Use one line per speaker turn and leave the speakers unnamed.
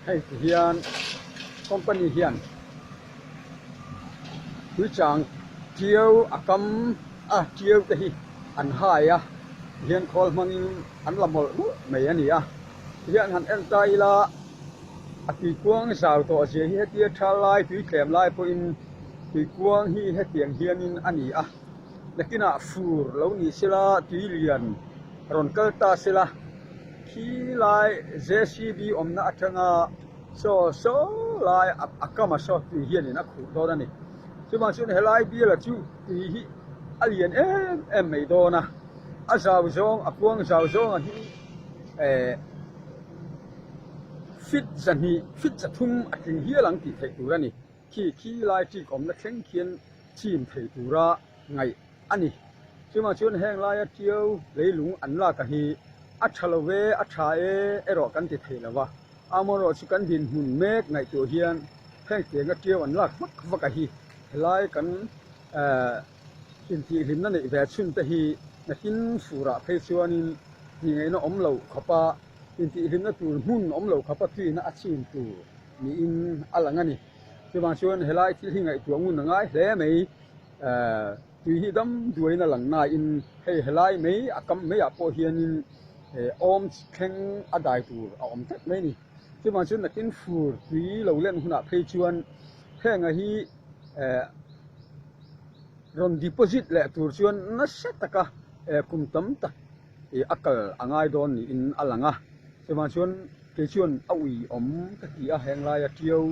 Hei ti hian company hian tuichang tiau a kam a tiau te hi an hai a tihian khawl hmangin an la mawlh mawlh mai a ni a tihian han en ta ila a tuikuang zau tawh zia hi hetia tha lai tui tlem lai pawhin tuikuang hi hetiang hianin a ni a nakinah fur lo ni sela tui lian rawn kal ta sela. Khi lai JCB awmna atanga saw saw lai a kama saw tui hianin a khuh dawn a ni. Chuvang chuan helai biala chu tui hi a lian em em mai dawn a, a zau zawng a kuang zau zawnga hi eh feet zahnih feet zathum a tling hial ang tih theih tur a ni. Khi khi lai ṭik awmna thleng khian chim thei tura ngaih a ni. Chuvang chuan heng laia ṭiau leilung an lak a hi a ṭha lo ve, a ṭha e erawh kan ti thei lo va. Amaherawh chu kan dinhmun mek ngaihtuah hian heng tianga ṭiau an lak vak vak a hi helai kan intihhlimna neih ve chhun te hi nakin furah phei chuanin tih ngaihna awm lo khawpa intihhlimna tur hmun awm lo khawpa tuina a chin tur niin a lang a ni. Chuvang chuan helai thil hi ngaihtuah ngun a ngai hle mai. Tui hi dam duaiin a lang nain hei helai mai a kam maiah pawh hianin awm thleng a dai tur a awm tlat mai a ni. Chuvang chuan nakin fur tui lo len hunah phei chuan henga hi rawn deposit leh tur chuan nasa taka kum tam tak a kal a ngai dawn niin a lang a. Chuvang chuan kei chuan a ui awm ka ti a heng laia tiau.